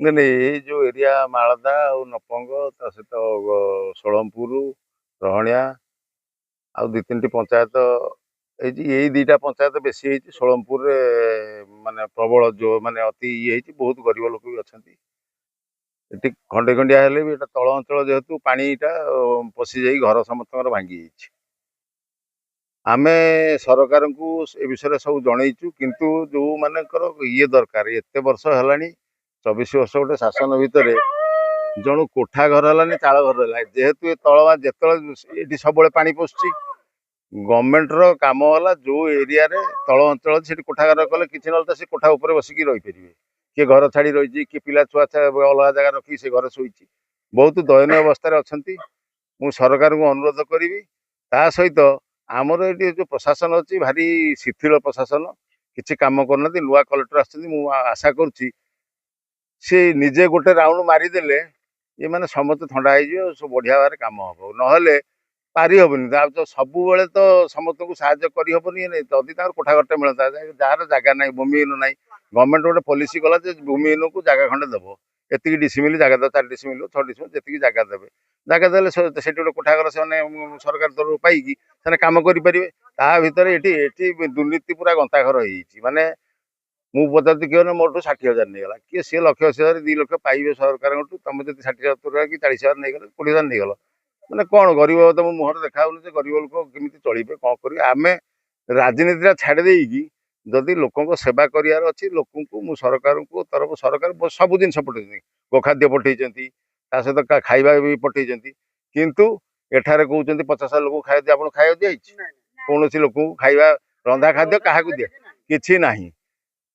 ନାଇଁ ନାଇଁ, ଏଇ ଯୋଉ ଏରିଆ ମାଳଦା ଆଉ ନପଙ୍ଗ, ତା ସହିତ ଷୋଳମପୁର, ରହଣିଆ ଆଉ 2 3ଟି ପଞ୍ଚାୟତ ହେଇଛି। ଏଇ 2ଟା ପଞ୍ଚାୟତ ବେଶୀ ହେଇଛି। ଷୋଳମପୁରରେ ମାନେ ପ୍ରବଳ ଯୋଉ ମାନେ ଅତି ଇଏ ହେଇଛି, ବହୁତ ଗରିବ ଲୋକ ବି ଅଛନ୍ତି ଏଠି। ଖଣ୍ଡେ ଖଣ୍ଡିଆ ହେଲେ ବି ଏଟା ତଳ ଅଞ୍ଚଳ ଯେହେତୁ ପାଣିଟା ପଶିଯାଇ ଘର ସମସ୍ତଙ୍କର ଭାଙ୍ଗି ଯାଇଛି। ଆମେ ସରକାରଙ୍କୁ ଏ ବିଷୟରେ ସବୁ ଜଣେଇଛୁ, କିନ୍ତୁ ଯୋଉମାନଙ୍କର ଇଏ ଦରକାର, ଏତେ ବର୍ଷ ହେଲାଣି, 24 ବର୍ଷ ଗୋଟେ ଶାସନ ଭିତରେ ଜଣୁ କୋଠା ଘର ହେଲାନି, ଚାଳ ଘର ହେଲା। ଯେହେତୁ ଏ ତଳ ଯେତେବେଳେ ଏଠି ସବୁବେଳେ ପାଣି ପଶୁଛି, ଗଭର୍ଣ୍ଣମେଣ୍ଟର କାମ ହେଲା ଯୋଉ ଏରିଆରେ ତଳ ଅଞ୍ଚଳ ଅଛି ସେଠି କୋଠା ଘର କଲେ କିଛି ନହେଲେ ତ ସେ କୋଠା ଉପରେ ବସିକି ରହିପାରିବେ। କିଏ ଘର ଛାଡ଼ି ରହିଛି, କିଏ ପିଲା ଛୁଆ ଅଲଗା ଜାଗା ରଖିକି ସେ ଘରେ ଶୋଇଛି। ବହୁତ ଦୟନୀୟ ଅବସ୍ଥାରେ ଅଛନ୍ତି। ମୁଁ ସରକାରଙ୍କୁ ଅନୁରୋଧ କରିବି। ତା ସହିତ ଆମର ଏଠି ଯୋଉ ପ୍ରଶାସନ ଅଛି, ଭାରି ଶିଥିଳ ପ୍ରଶାସନ, କିଛି କାମ କରୁନାହାନ୍ତି। ନୂଆ କଲେକ୍ଟର ଆସିଛନ୍ତି, ମୁଁ ଆଶା କରୁଛି ସେ ନିଜେ ଗୋଟେ ରାଉଣ୍ଡ ମାରିଦେଲେ ଏମାନେ ସମସ୍ତେ ଥଣ୍ଡା ହେଇଯିବେ ଆଉ ସବୁ ବଢ଼ିଆ ଭାବରେ କାମ ହବ। ନହେଲେ ପାରିହବନି। ତ ସବୁବେଳେ ତ ସମସ୍ତଙ୍କୁ ସାହାଯ୍ୟ କରିହବନି। ଯଦି ତାଙ୍କର କୋଠା ଘରଟା ମିଳନ୍ତା, ଯାହାର ଜାଗା ନାହିଁ, ଭୂମିହୀନ ନାହିଁ, ଗଭର୍ଣ୍ଣମେଣ୍ଟ ଗୋଟେ ପଲିସି କଲା ଯେ ଭୂମିହୀନକୁ ଜାଗା ଖଣ୍ଡେ ଦେବ, ଏତିକି ଡିସିମିଲ ଜାଗା ଦେବ, 4 ଡିସିମିଲ, 6 ଡିସିମିଲ, ଯେତିକି ଜାଗା ଦେବେ। ଜାଗା ଦେଲେ ସେଠି ଗୋଟେ କୋଠା ଘର ସେମାନେ ସରକାର ତରଫରୁ ପାଇକି ସେମାନେ କାମ କରିପାରିବେ। ତା ଭିତରେ ଏଠି ଦୁର୍ନୀତି ପୁରା ଗନ୍ତାଘର ହେଇଯାଇଛି। ମାନେ ମୁଁ ପଚାରୁଛି, କିଏ ମୋଠୁ 60,000 ନେଇଗଲା, କିଏ ସିଏ ଲକ୍ଷ 80,000 2 ଲକ୍ଷ ପାଇବେ ସରକାରଙ୍କଠୁ, ତମେ ଯଦି 60,000 ଟଙ୍କା କି 40,000 ନେଇଗଲ, 20,000 ନେଇଗଲ, ମାନେ କ'ଣ ଗରିବ? ତମ ମୁହଁରେ ଦେଖା ହଉନି ଯେ ଗରିବ ଲୋକ କେମିତି ଚଳିବେ, କ'ଣ କରିବେ? ଆମେ ରାଜନୀତିଟା ଛାଡ଼ି ଦେଇକି ଯଦି ଲୋକଙ୍କ ସେବା କରିବାର ଅଛି ଲୋକଙ୍କୁ, ମୁଁ ସରକାରଙ୍କୁ ତରଫ, ସରକାର ସବୁ ଜିନିଷ ପଠେଇଛନ୍ତି, ଗୋଖାଦ୍ୟ ପଠେଇଛନ୍ତି, ତା ସହିତ ଖାଇବା ବି ପଠେଇଛନ୍ତି, କିନ୍ତୁ ଏଠାରେ କହୁଛନ୍ତି 50,000 ଲୋକଙ୍କୁ ଖାଇବା ଦିଅ। ଆପଣ ଖାଇବା ଦିଆହେଇଛି କୌଣସି ଲୋକଙ୍କୁ? ଖାଇବା ରନ୍ଧା ଖାଦ୍ୟ କାହାକୁ ଦିଆ କିଛି ନାହିଁ।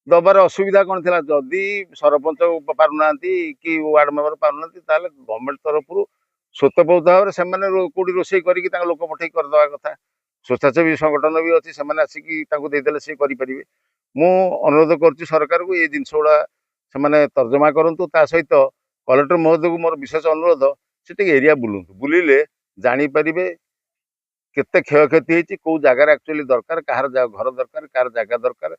ଦବାର ଅସୁବିଧା କ'ଣ ଥିଲା? ଯଦି ସରପଞ୍ଚ ପାରୁନାହାନ୍ତି କି ୱାର୍ଡ ମେମ୍ବର ପାରୁନାହାନ୍ତି, ତାହେଲେ ଗଭର୍ଣ୍ଣମେଣ୍ଟ ତରଫରୁ ସ୍ୱତଃପ୍ରବୃତ୍ତ ଭାବରେ ସେମାନେ କୋଉଠି ରୋଷେଇ କରିକି ତାଙ୍କ ଲୋକ ପଠେଇକି କରିଦେବା କଥା। ସ୍ୱେଚ୍ଛାସେବୀ ସଂଗଠନ ବି ଅଛି, ସେମାନେ ଆସିକି ତାଙ୍କୁ ଦେଇଦେଲେ ସେ କରିପାରିବେ। ମୁଁ ଅନୁରୋଧ କରୁଛି ସରକାରକୁ, ଏ ଜିନିଷ ଗୁଡ଼ା ସେମାନେ ତର୍ଜମା କରନ୍ତୁ। ତା ସହିତ କଲେକ୍ଟର ମହୋଦୟକୁ ମୋର ବିଶେଷ ଅନୁରୋଧ, ସେ ଟିକେ ଏରିଆ ବୁଲନ୍ତୁ। ବୁଲିଲେ ଜାଣିପାରିବେ କେତେ କ୍ଷୟକ୍ଷତି ହେଇଛି, କୋଉ ଜାଗାରେ ଆକ୍ଚୁଆଲି ଦରକାର, କାହାର ଘର ଦରକାର, କାହାର ଜାଗା ଦରକାର।